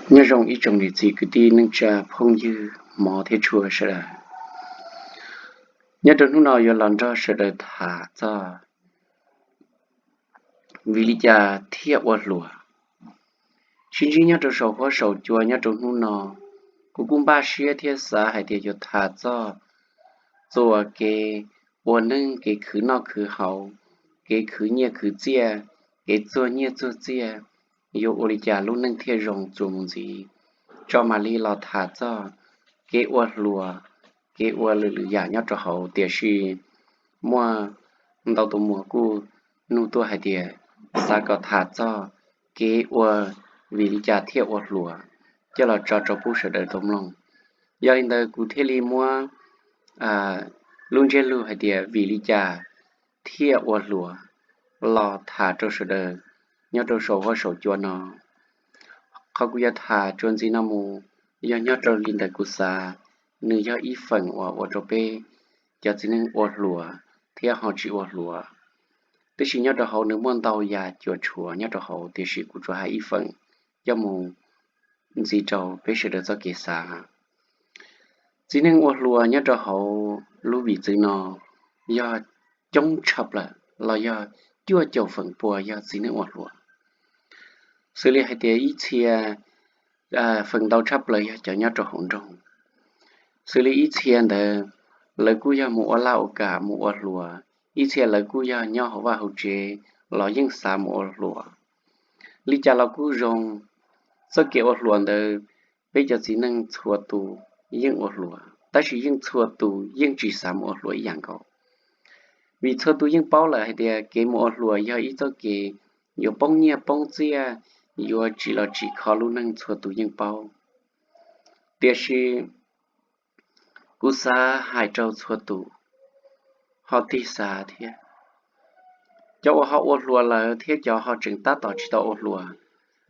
Nyob zoo ib tsoom niam txiv kwv tij neej tsa phooj ywg hmov thiab tshua sawv daws. Nyob rau hnub no yuav los nrog sawv daws tham txog vim li cas thiaj ua hluas. Sib ntsib nyob rau saum huab saum cua nyob rau hnub no, kuv kuj npaj siab thiab xav hais tias yuav tham txog txuas kev ua neej, kev khwv noj khwv haus, kev khwv nyiaj khwv txiaj, kev txuag nyiaj txuag txiaj, yuav ua li cas lub neej thiaj zoo txuas mus ntxiv. Tso mam li los tham txog kev ua hluas, kev ua lwm lwm yam nyob rau hauv, tiam sis muaj ntau tus muam kuj nug tuaj hais tias xav kom tham txog kev ua, vim li cas thiaj ua hluas, coj los tso rau pub sawv daws tau mloog. Yog li ntawd kuv thiaj li muab lub ntsiab lus hais tias vim li cas thiaj ua hluas los tham rau sawv daws nyob rau saum huab saum cua no. Qhov kuv yuav tham tsuas ntxiv no mus yog nyob rau li ntawm kuv xav, nws yog ib feem uas ua rau peb cov txiv neej ua hluas thiab ho tsis ua hluas. Tab sis nyob rau hauv nws muaj ntau yam cuam tshuam nyob rau hauv, tiam sis kuv tsuas hais ib feem coj mus ntxiv rau peb sawv daws txoj kev xav. Txiv neej ua hluas nyob rau hauv lub vim txwv no yog coob tshaj plaws los yog cuaj caum feem pua yog txiv neej ua hluas. Xws li hais tias ib txhia, feem ntau tshaj plaws yog cov nyob rau hauv nroog. Xws li ib txhia ntawd lawv kuj yog mus ua laj ua kam mus ua hluas, ib txhia lawv kuj yog nyob hauv vaj hauv tsev los yeej xav mus ua hluas. Li cas los kuj zoo, txoj kev ua hluas ntawd peb cov txiv neej txhua tus yeej ua hluas, tab sis yeej txhua tus yeej tsis xav mus ua hluas ib yam nkaus. Vim txhua tus yeej paub lawm hais tias kev mus ua hluas yog ib txoj kev yuav poob nyiaj poob txiaj, yuav tsim los tsim kho lub neej, txhua tus yeej paub. Tiam sis kuv xav hais rau txhua tus ho tig xav thiab. Cov uas ho ua hluas lawm thiab cov ho tseem tab tom tsis tau ua hluas,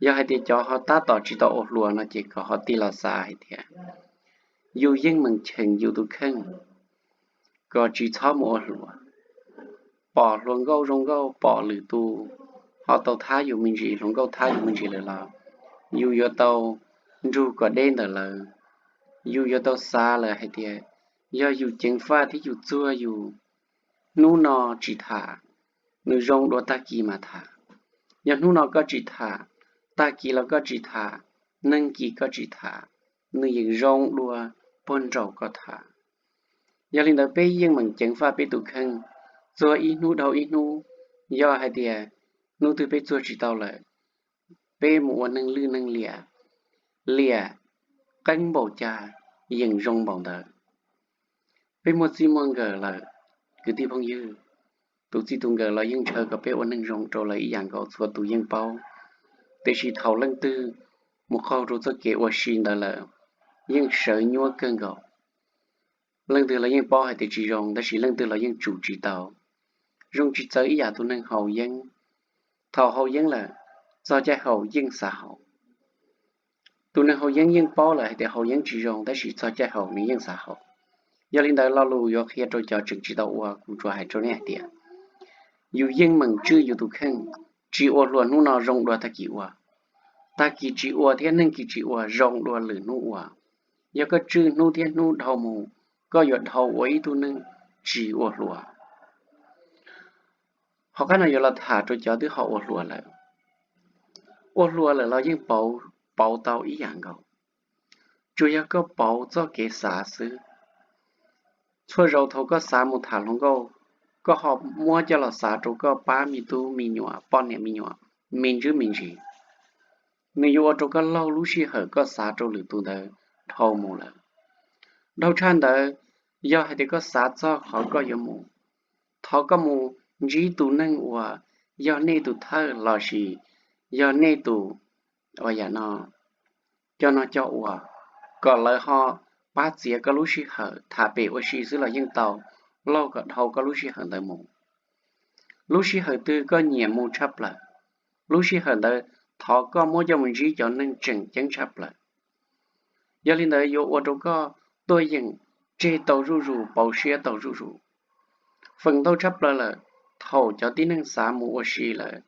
yog hais tias cov ho tab tom tsis tau ua hluas no ces kom ho tig los xav hais tias yus yeej meem cheem yus tus kheej kom tsis txhob mus ua hluas. Pom hluas nkauj zoo nkauj, pom lwm tus ho tau thab yus me ntsis, hluas nkauj thab yus me ntsis lawm los yus yuav tau nrug kom deb ntawm lawv. Yus yuav tau xav lawm hais tias yog yus ceev faj thiab yus txuag yus, hnub no tsis tham, nws zoo dua tag kis mas tham. Yog hnub no koj tsis tham, tag kis los koj tsis tham, neeg kis koj tsis tham, nws yeej zoo dua puag nraum koj tham. Yog li ntawd peb yeej meem ceev faj peb tus kheej, txuag ib hnub dhau ib hnub. Yog hais tias hnub twg peb txuag tsis tau lawm, peb mus ua neeg lwj neeg liam, liam qeeb npaum cas yeej zoo npaum ntawd. Peb muaj txij muaj nkawm lawm, kwv tij phooj ywg, tus txij tus nkawm los yeej ntshaw kom peb ua neeg zoo rau lawv ib yam nkaus, txhua tus yeej paub. Tiam sis thaum leej twg mus qaug rau txoj kev ua si ntawd lawm, yeej sawv nyuab kawg nkaus. Leej twg los yeej paub hais tias tsis zoo, tab sis leej twg los yeej tsum tsis tau. Zoo tsis txawv ib yam tus neeg haus yeeb. Thaum haus yeeb lawm, txog caij haus yeej xav haus. Tus neeg haus yeeb yeej paub lawm hais tias haus yeeb tsis zoo, tab sis txog caij haus nws yeej xav haus. Yog li ntawd lo lus yuav qhia rau cov tseem tsis tau ua, kuv tsuas hais rau nej hais tias yus yeej meem tswj yus tus kheej. Tsis ua hluas hnub no zoo dua tag kis ua, tag kis tsis ua thiab neeg kis tsis ua zoo dua lwm hnub ua. Yog koj tswj hnub thiab hnub dhau mus, koj yuav dhau ua ib tug neeg tsis ua hluas. Hauv qab no yuav los tham rau cov twb ho ua hluas lawm. Ua hluas lawm los yeej pauv tau ib yam nkaus, tsuas yog koj pauv txoj kev xav xwb. Txhua zaus thaum koj xav mus tham hluas nkauj, koj ho muab coj los xav rau koj pab me tub me nyuam, poj niam me nyuam, me ntsuj me ntsis, nws yuav ua rau koj laug lub sij hawm koj xav rau lwm tus ntawd dhau mus lawm. Dhau tshaj ntawd, yog hais tias koj xav txog qhov koj yuav mus, thov koj mus ntsib tus neeg uas yog nej tus thawj lossis yog nej tus, uas yam no, coj noj coj ua, kom lawv ho pab txiav koj lub sij hawm. Tham pem ua si xwb los yeej tau, laug kom dhau koj lub sij hawm ntawd mus. Lub sij hawm twg koj nyiam mus tshaj plaws, lub sij hawm ntawd thov koj muab coj mus ntsib cov neeg tseem ceeb tshaj plaws. Yog li ntawd yuav ua rau koj tuaj yeem tseg tau zuj zus, pauv siab tau zuj zus. Feem ntau tshaj plaws lawm, thaum cov tib neeg xav mus ua si lawm,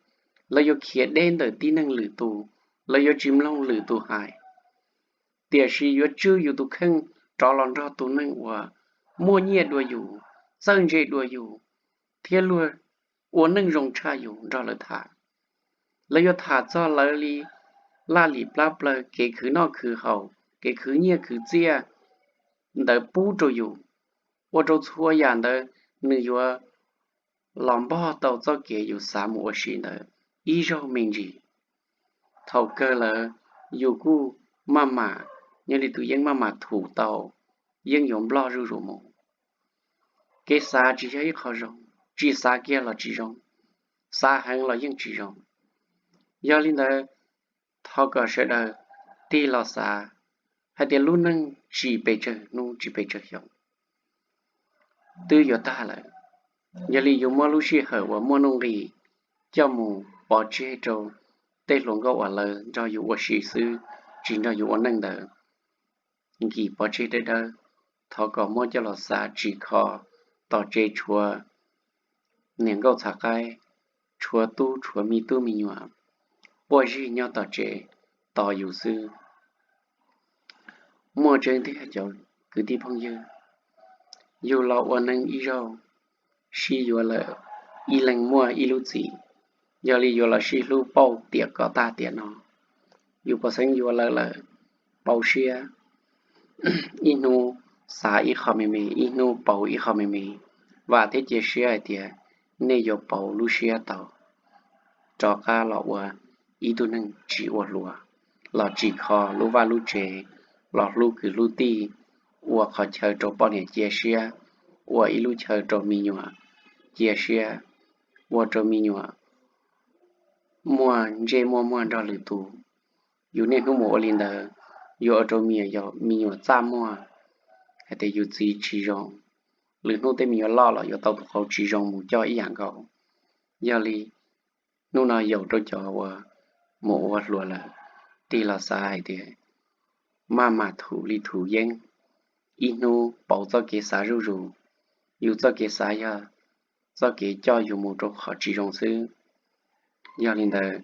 lawv yuav khiav deb ntawm tib neeg lwm tus, lawv yuav tsis mloog lwm tus hais. tiam sis yuav tswj yus tus kheej rov los nrog tus neeg uas muaj nyiaj dua yus, txawj ntse dua yus, thiab luag ua neej zoo tshaj yus nrog lawv tham. Lawv yuav tham txog lawv li laj lim plab plaws, kev khwv noj khwv haus, kev khwv nyiaj khwv txiaj ntawd pub rau yus, ua rau txhua yam ntawd nws yuav los npog tau txoj kev yus xav mus ua si ntawd ib zaug me ntsis. Thaum kawg lawm yus kuj maj mam, nyob li tus yeeb maj mam thum tau, yeej yuav nploj zuj zus mus. Kev xav tsis yog ib qho zoo, tsis xav kiag los tsis zoo, xav heev los yeej tsis zoo. Yog li ntawd, thov kom sawv daws tig los xav hais tias lub neej tsis pes tsawg hnub tsis pes tsawg xyoo, twb yuav tag lawm. Yog li yuav muab lub sij hawm uas muaj nuj nqis coj mus pov tseg rau tej hluas nkauj uas lawv nrog yus ua si xwb, tsis nrog yus ua neej ntawd, nkim pov tseg dawb dawb. Thov kom muab coj los xav tsis kho tom tsev tshuav niam nkauj txhav qaib, tshuav tub tshuav me tub me nyuam quaj zij nyob tom tsev tos yus xwb. Muaj tseeb tiag cov kwv tij phooj ywg, yus los ua neej ib zaug, sib yuav lawm ib leeg muaj ib lub txim, yog li yuav los sib hlub pauj tiam kom tag tiam no. Yus pov xeeb yuav lawv lawm, pauv siab, ib hnub xav ib qho me me, ib hnub pauv ib qho me me. Vam thiab cia siab hais tias nej yuav pauv lub siab tau, rov qab los ua ib tug neeg tsis ua hluas, los tsis kho lub vaj lub tsev, los hlub kwv hlub tij, ua qhov chaw rau poj niam cia siab, ua ib lub chaw rau me nyuam cia siab, ua rau me nyuam muaj ntsej muaj muag nrog lwm tus. Yus niaj hnub mus ua li ntawd, yuav ua rau me nyuam txaj muag hais tias yus txiv tsis zoo, lwm hnub tej me nyuam loj los yuav tau tus qauv tsis zoo mus coj ib yam nkaus. Yog li hnub no yaum rau cov uas mus ua hluas lawm, tig los xav hais tias maj mam thum li thum yeeb, ib hnub pauv txoj kev xav zuj zus. Yus txoj kev xav yog txoj kev coj yus mus rau qhov tsis zoo xwb. Yog li ntawd,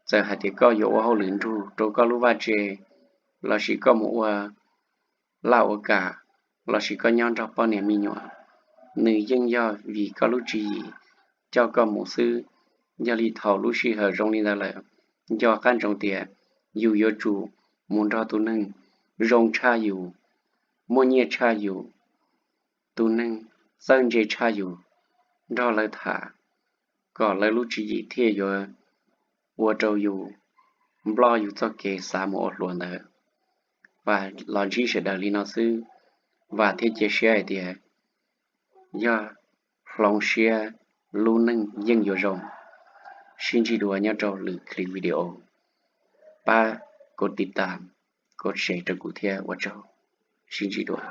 txawm hais tias koj yuav ua hauj lwm nrug rau koj lub vaj tse, lossis koj mus ua laj ua kam, lossis koj nyob nrog poj niam me nyuam, nws yeej yog vim koj lub tswv yim coj koj mus xwb. Yog li thaum lub sij hawm zoo li ntawd lawm, nco qab ntsoov tias yus yuav tsum mus nrog tus neeg zoo tshaj yus, muaj nyiaj tshaj yus, tus neeg txawj ntse tshaj yus, nrog lawv tham, kom lawv lub tswv yim thiaj yuav ua rau yus nploj yus txoj kev xav mus ua hluas ntawd. Vam los ntsib sawv daws li no xwb. Vam thiab cia siab hais tias yog hloov siab lub neej yeej yuav zoo. Sib ntsib dua nyob rau lwm clip video. Pab kov tiv tam, kov share rau kuv thiab, ua tsaug. Sib ntsib dua.